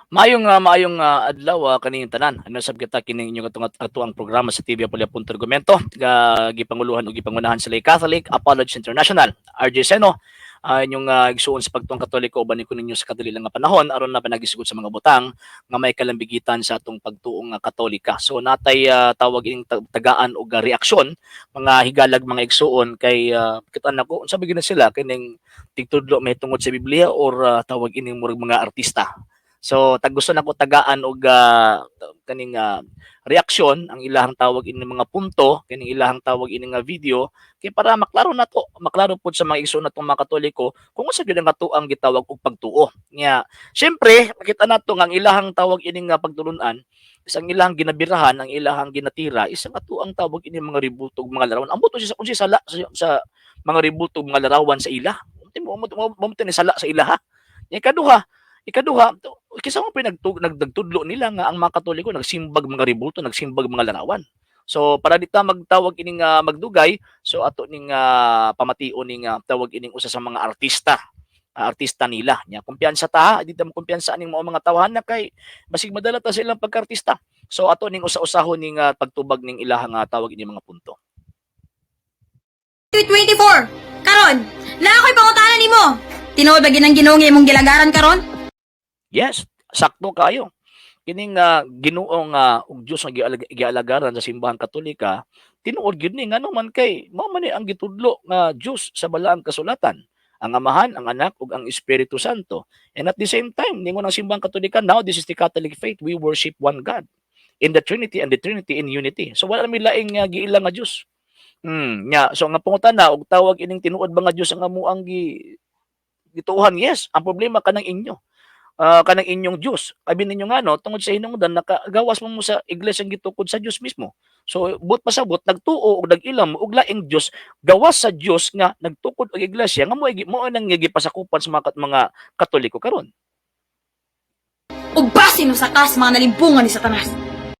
Maayong adlaw kaninyong tanan. Ano sab kita kining inyong atong atuang programa sa TV Apolya Punto Argumento, ga gipanguluhan ug gipangunahan sa Lay Catholic Apologists International. RJ Seno, inyong igsuon sa pagtuong Katoliko, uban ko ninyo sa kadali lang nga panahon aron na panagisgot sa mga butang nga may kalambigitan sa atong pagtuong nga Katolika. So natay tawag ining tagaan og reaksyon, mga higalag, mga igsuon, kay kita nako unsa ba gyud na sila kining tigtudlo mahitungod sa Biblia or tawag ining murag mga artista. So tag gusto nako tagaan og kaning reaksyon ang ilahang tawag ini mga punto kining ilahang tawag ini nga video kay para maklaro nato, maklaro pud sa mga igsoon natong mga Katoliko kung unsa gyud ang atoang gitawag og pagtuo. Nya syempre makita nato nga ang ilahang tawag ini nga pagtulun-an is ang ilahang ginabirahan, ang ilahang ginatira is ang atoang tawag ini mga rebulto ug mga larawan. Ambot unsa unsay sala sa mga rebulto ug mga larawan sa ila. Mo mo mo ni sala sa ilaha. Nya ikaduha, kinsa mo pinagtug nagtudlo nila nga ang mga Katoliko nagsimbag mga rebulto, nagsimbag mga larawan? So para di ta magtawag ining magdugay, so ato ning pamation ning tawag ining usa sa mga artista, artista nila. Nya kumpiyansa ta, di ta kumpiyansa aning mao mga tawhan na kay basig madala ta sa ilang pagkaartista. So ato ning usa-usahon ning pagtubag ning ilahang tawag ini mga punto. 24. Karon, naa ko'y pangutana nimo. Tinuod ba gyud ang Ginoo nga imong gilagaran karon? Yes, sakto kayo. Kining Ginoong ug Dios nga gialagaran sa Simbahang Katolika, tinuod gyud ni, ngano man kay mao man ni ang gitudlo nga Dios sa Balaang Kasulatan. Ang Amahan, ang Anak ug ang Espiritu Santo. And at the same time, ningon ang Simbahang Katolika, now this is the Catholic faith, we worship one God in the Trinity and the Trinity in unity. So wala mi laing giila nga Dios. Nya so nga pangutana og tawag ining tinuod ba nga Dios ang amuang gituohan? Yes, ang problema kanang inyo. Kanang inyong Dios. Abi ninyo nga no, tungod sa hinungdan nakagawas mo mo sa iglesia gitukod sa Dios mismo. So buot pasabot nagtuo og nag-ilam og laing Dios gawas sa Dios nga nagtukod og iglesia nga mo nang gipasakupan sa mga Katoliko karon. O basin usa ka sa mga nalimbungan ni Satanas?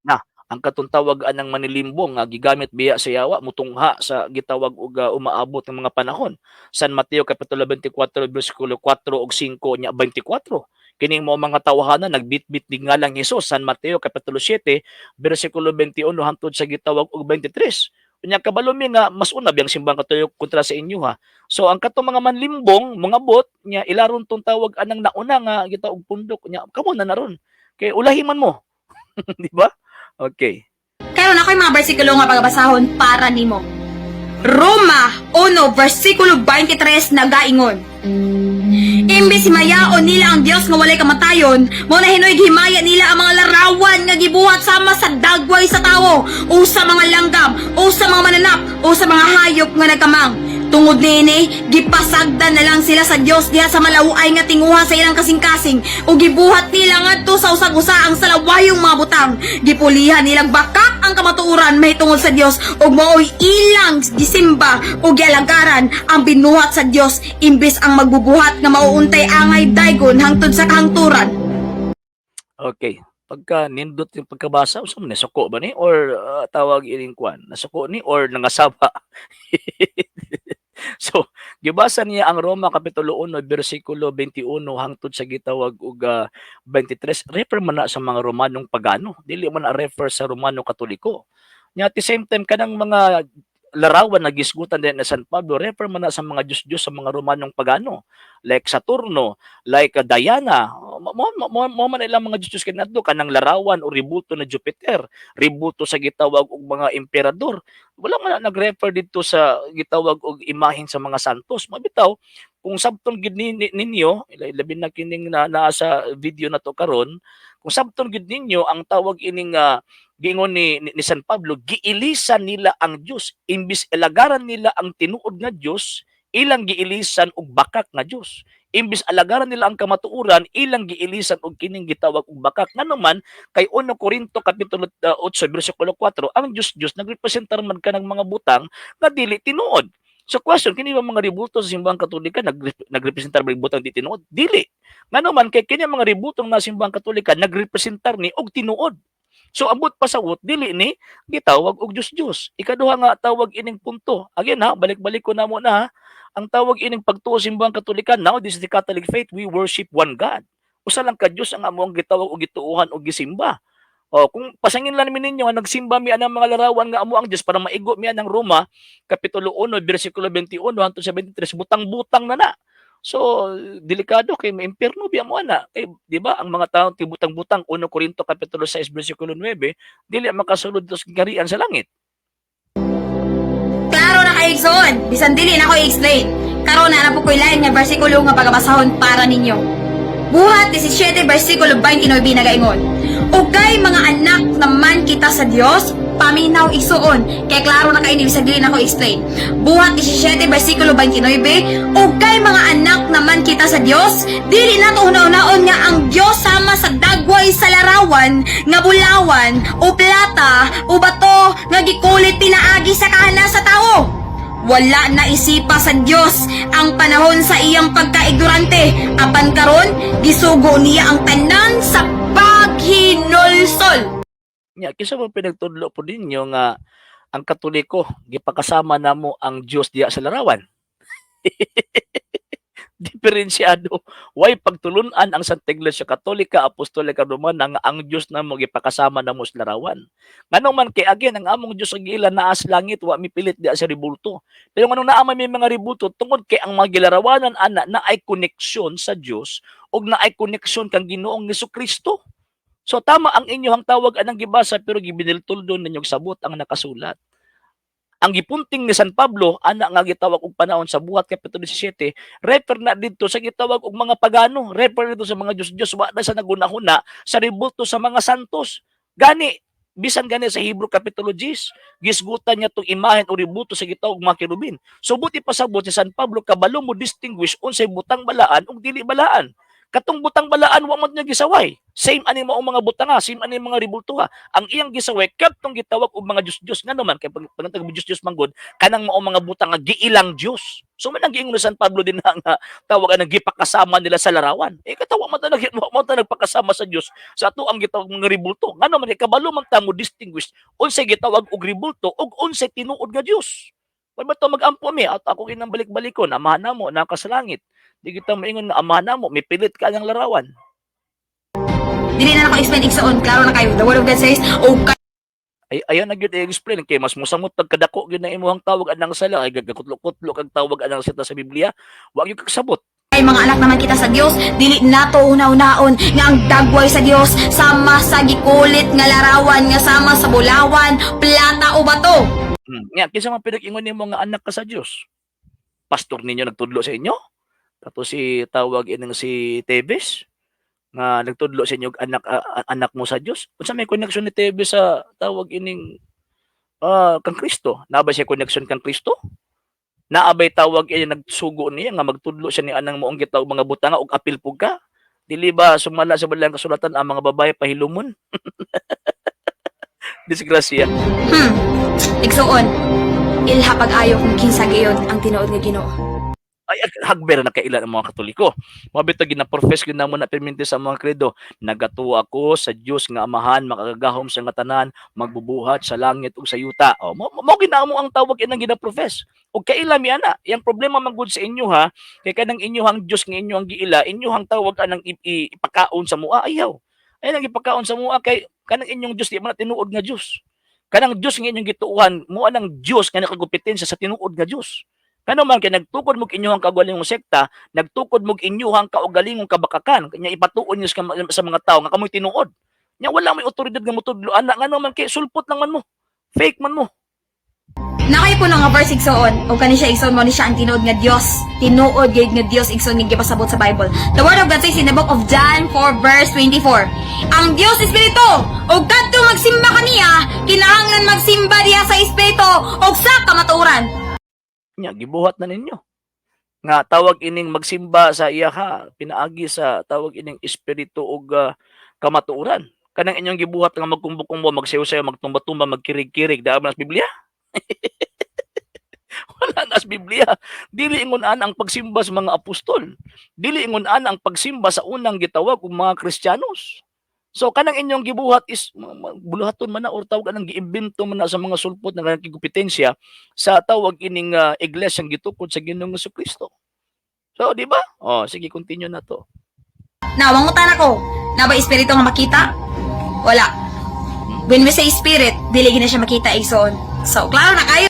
Na ang katong tawag anang manilimbong nga gigamit biya sa yawa mutungha sa gitawag og umaabot ng mga panahon. San Mateo kapitulo 24 bersikulo 4 ug 5 nya 24. Kining mo mga tawhana nagbitbit ni ngalang Hesus, San Mateo kapitulo 7 bersikulo 21 hangtod sa gitawag og 23. Unya kabalo mi nga mas una biyang Simbang Katoliko kontra sa inyo ha. So ang katong mga manlimbong mga bot nya ilaron tong tawag anang nauna nga gitawag pundok, nya kamo na naron. Kay ulahi man mo. Di ba? Okay. Karon ako'y mga bersikulo nga pagabasahon para nimo. Roma 1 versikulo 23 nagaingon: "Imbes himayaon nila ang Dios nga walay kamatayon, mao na hinoy gihimaya nila ang mga larawan nga gibuhat sama sa dagway sa tawo, o sa mga langgam, o sa mga mananap, o sa mga hayop nga nagkamang. Tungod niini, gipasagdan na lang sila sa Dios diha sa malaway nga tinguha sa ilang kasing-kasing, ug gibuhat nila ngadto sa usag-usa ang salawayong mga butang. Gipulihan nilang bakak ang kamatuoran mahitungod sa Dios, ug maoy ilang gisimba ug gialagaran ang binuhat sa Dios imbes ang magbubuhat nga mauuntay angay daygon hangtod sa kahangturan." Okay. Pagka nindot yung pagkabasa, unsa man ni, suko ba ni or tawag ining kwan, nasuko ni or nangasaba? So, gibasa niya ang Roma kapitulo 1 bersikulo 21 hangtod sa gitawag og 23, refer man na sa mga Romanong pagano, dili man na refer sa Romano Katoliko. Nya at the same time kanang mga larawan na gisgutan din na San Pablo, refer man na sa mga Diyos-Diyos sa mga Romanong pagano like Saturno, like Diana. Mo man ilang mga Diyos-Diyos kanadto kanang larawan o rebulto na Jupiter, rebulto sa gitawag og mga emperador. Wala man na nag-refer didto sa gitawag og imahen sa mga santos. Mabitaw kung sabton gid ninyo, labi na kining na naa sa video na to karon, kung sabton gid ninyo ang tawag ining giingon ni San Pablo, giilisan nila ang Dios imbis alagaran nila ang tinuod nga Dios, ilang giilisan og bakak nga Dios. Imbis alagaran nila ang kamatuoran, ilang giilisan og kining gitawag og bakak. Ngano man kay 1 Corinto kapitulo 8 bersikulo 4, ang Dios Dios nagrepresentar man kanang mga butang nga dili tinuod. So question, kini ba mga rebulto sa Simbahang Katolika nagrepresentar ba butang di tinuod? Dili. Ngano man kay kini mga rebulto nga Simbahang Katolika nagrepresentar ni og tinuod. So ambot pasawot dili ni gitawag og Dios-Dios. Ikaduha nga tawag ining punto. Again ha, balik-balik ko na mo na ha. Ang tawag ining pagtuo sa Simbahang Katolika, now this is the Catholic faith, we worship one God. Usa lang ka Dios ang among gitawag og gituohan og gisimba. O kung pasangin lang mi ninyo nga nagsimba mi anang mga larawan nga amo ang Dios para maigo mi anang Roma kapitulo 1 bersikulo 21 hangtod sa 23, butang-butang na na. So delikado kay maimpierno biya mo ana. Kay di ba ang mga tawo tibutang-butang, 1 Corinto kapitulo 6 bersikulo 9, dili makasulod sa gingharian sa langit. Klaro na kay, igsoon, bisan dili na ko i-explain. Karon na na po ko'y lain nga bersikulo nga pagabasahon para ninyo. Buhat 17 bersikulo 29 nagaingon: "Ug kay mga anak naman kita sa Dios." Paminaw, igsuon, kay klaro na kay ni bisan dili na ko i-explain. Buhat 17 bersikulo 29: "Ug kay mga anak naman kita sa Dios, dili nato huna-hunaon nga ang Dios sama sa dagway sa larawan nga bulawan o plata o bato nga gikulit pinaagi sa kahanas sa tao. Wala na isipa sa Dios ang panahon sa iyang pagkaignorante, apan karon gisugo niya ang tanan sa paghinulsol." Nya kinsa man pinagtudlo po ninyo nga ang Katoliko gipakasama namo ang Dios diya sa larawan? Diferensyado. Way pagtulun-an ang Santa Iglesia Katolika Apostolika Romana nga ang Dios namo gipakasama namo sa larawan. Nganong man kay again ang among Dios ang giila naa sa langit, wa mipilit diya sa rebulto. Pero nganong naa man may mga rebulto tungod kay ang mga gilarawanan ana naay koneksyon sa Dios ug naay koneksyon kang Ginoong Kristo. So tama ang inyong tawag anang gibasa, pero gibiniltuldo ninyo sabot ang nakasulat. Ang gipunting ni San Pablo ana nga gitawag og panahon sa Buhat kapitulo 17, refer na didto sa gitawag og mga pagano, refer didto sa mga Diyos-Diyos, wa na sa nagunahuna sa rebulto sa mga santos. Gani bisan gani sa Hebrew kapitulo 10, gisgutan niya tong imahen o rebulto sa gitawag mga kerubin. So buti pasabot si San Pablo kabalo mo distinguish unsay butang balaan ug dili balaan. Katong butang balaan wa man niya gisaway. Same ani mao mga butanga, same ani mga rebulto ha. Ang iyang gisaway kadtong gitawag og mga Diyos-Diyos, ngano man kay pag Diyos-Diyos man gud kanang mao mga butang nga giilang Dios. So man ang giingon ni San Pablo din na nga tawag ang gipakasama nila sa larawan. Eh katawa man ta nag mo ta nagpakasama sa Dios sa ato ang gitawag mga rebulto. Ngano man kay kabalo man ta mo distinguish unsay gitawag og rebulto ug unsay tinuod nga Dios. Wala ba to mag-ampo mi at ako ginang balik-balikon, Amahan namo naa ka sa langit. Di kita maingon nga Amahan namo mipilit ka ng larawan. Dili na nako explain, igsoon, klaro na kayo. The word of God says, "O Ay ayaw na gyud i-explain kay mas mosamot pagkadako gyud na imong tawag anang sala ay gagakutlo-kutlo kag tawag anang sita sa Biblia, wa gyud kasabot. Kay mga anak naman kita sa Dios, dili nato una-unaon nga ang dagway sa Dios sama sa gikulit nga larawan nga sama sa bulawan, plata o bato." Nga kinsa man pinag-ingon nimo nga anak ka sa Dios? Pastor ninyo nagtudlo sa inyo? Kato si tawag ining si Teves nga nagtudlo sa inyo og anak mo sa Dios? Unsa may connection ni Teves sa tawag ining kang Kristo? Naa ba siya connection kang Kristo? Naa bay tawag ini nagsugo niya nga magtudlo siya ni anang moong gitawag mga butanga og apil pug ka? Dili ba sumala sa Balaang Kasulatan ang mga babae pahilumon? Disgrasya. Igsuon, ilha pag-ayo kung kinsa gayod ang tinuod nga Ginoo. Ay hagber na kailan ang mga Katoliko. Mao bitaw gina-profess gyud namo na permente sa mga credo. "Nagatuo ako sa Dios nga Amahan makagagahom sa nga tanan, magbubuhat sa langit ug sa yuta." O mo mo ginamo ang tawag inang gina-profess. Ug kaila mi ana, yang problema man gud sa inyo ha, kay kanang inyohang Dios nga inyohang giila, inyohang tawag anang ipakaon sa mua, ayaw. Ay nang ipakaon sa mua kay kanang inyong Dios di man na tinuod nga Dios. Kanang Dios nga inyong gituohan, mo anang Dios nga nakakompetensya sa tinuod nga Dios. Kano man kay nagtukod mo inyong kaugalingong sekta, nagtukod mo inyong kaugalingong kabakakan, kanya ipatuon niyo sa mga tao nga kamoy tinuod. Nya wala may otoridad nga motudlo ana, ngano man kay sulpot lang man mo. Fake man mo. Nakay po nga verse, igsoon, o kani siya, igsoon, mo ni siya ang tinuod nga Dios. Tinuod gyud nga Dios, igsoon, nga gipasabot sa Bible. The word of God says in the book of John 4 verse 24, "Ang Dios espiritu, ug kadto magsimba kaniya, kinahanglan magsimba diha sa espiritu ug sa kamatuoran." Nya gibuhat na ninyo. Nga tawag ining magsimba sa iya ha, pinaagi sa tawag ining espiritu ug kamatuoran. Kanang inyong gibuhat nga magkumbo-kumbo, magsayaw-sayaw, magtumba-tumba, magkirig-kirig, daa ba na sa Biblia? Wala na sa Biblia. Dili ingon ana ang pagsimba sa mga apostol. Dili ingon ana ang pagsimba sa unang gitawag og mga Kristiyanos. So kanang inyong gibuhat is buluhaton man na or tawag anang giimbento man na sa mga sulpot nga kompetensya sa tawag ining iglesyang gitukod sa Ginoong Kristo. So di ba? Oh, sige, continue na to. Na, mangutan ako. Na ba espiritu nga makita? Wala. When we say spirit, dili gina siya makita, igsoon. So, klaro na kayo.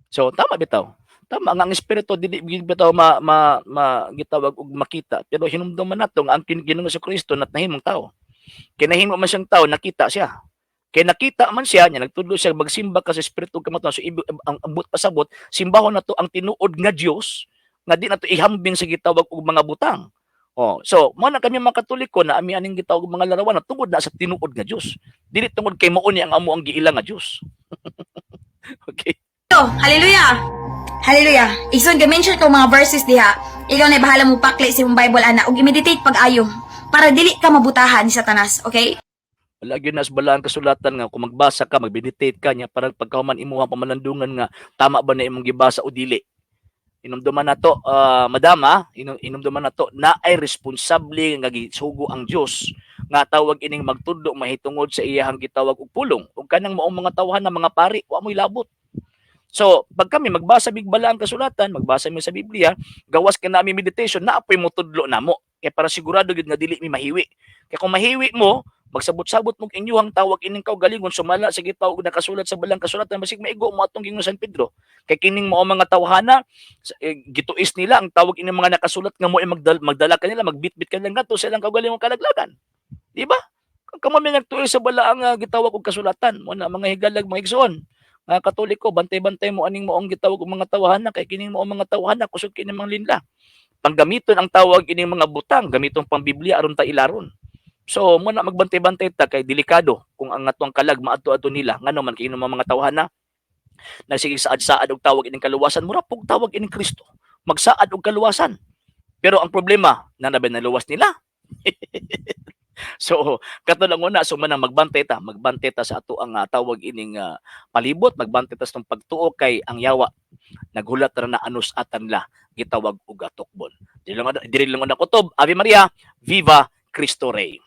So tama bitaw. Tama nga ang espiritu dili gid bitaw ma, ma, ma gitawag og makita, pero hinumduman nato nga ang Ginoong Kristo nat nahimong tao. Kay nahimo man siyang tao, nakita siya. Kay nakita man siya, nya nagtudlo siya magsimba ka sa espiritu kamatuoran. So ang ambot pasabot, simbahon nato ang tinuod nga Dios nga di nato ihambing sa gitawag og mga butang. Oh, so mo na kami mga Katoliko na ami aning gitawag og mga larawan na tungod na sa tinuod nga Dios. Dili tungod kay mao ni ang amo ang giila nga Dios. Okay. Hallelujah! Hallelujah! Igsoon, ga-mention ko mga verses diha. Ikaw na bahala mo pakli sa imong Bible ana ug i-meditate pag-ayo para dili ka mabutahan ni Satanas, okay? Wala gyud na sa balaan kasulatan nga kung magbasa ka, mag-meditate ka niya para pagkahuman imuha pamalandungan nga tama ba na imong gibasa o dili. Inumduman nato, madam ah, inumduman nato na ay responsable nga gisugo ang Dios nga tawag ining magtudlo mahitungod sa iyahang gitawag og pulong ug kanang maong mga tawhan na mga pari wa mo'y labot. So, pag kami magbasa mig balaang kasulatan, magbasa mi sa Biblia, gawas ka nami meditation, naapoy mo tudlo namo. Kay para sigurado gyud nga dili mi mahiwi. Kay kung mahiwi mo, magsabot-sabot mong inyuhang tawag ining kaugalingon sumala sa gitawag nakasulat sa balang kasulatan, basig maigo mo atong gingon San Pedro. Kay kining mao mga tawhana gituis nila ang tawag ining mga nakasulat nga mo ay magdala kanila, magbitbit kanila ngadto sa ilang kaugalingong kalaglagan. Di ba? Kung kamo may nagtuis sa balaang gitawag og kasulatan, mo na mga higalag, mga igsoon. Mga Katoliko, bantay-bantay mo aning maong gitawag og mga tawhana kay kining maong mga tawhana kusog kini mga linla. Panggamiton ang tawag ining mga butang, gamiton pang Biblia aron ta ilaron. So mo na magbantay-bantay ta kay delikado kung ang atong kalag maadto-adto nila, ngano man kay mga tawhana nagsige saad-saad og tawag ining kaluwasan, mura pug tawag ining Kristo. Magsaad og kaluwasan. Pero ang problema, nanabay na luwas nila. So kato lang una, so manang magbantay ta sa ato ang tawag ining palibot, magbantay ta sa pagtuo kay ang yawa naghulat ra na anus atan la gitawag og atukbon. Dili lang dili lang una kutob. Ave Maria, Viva Cristo Rey.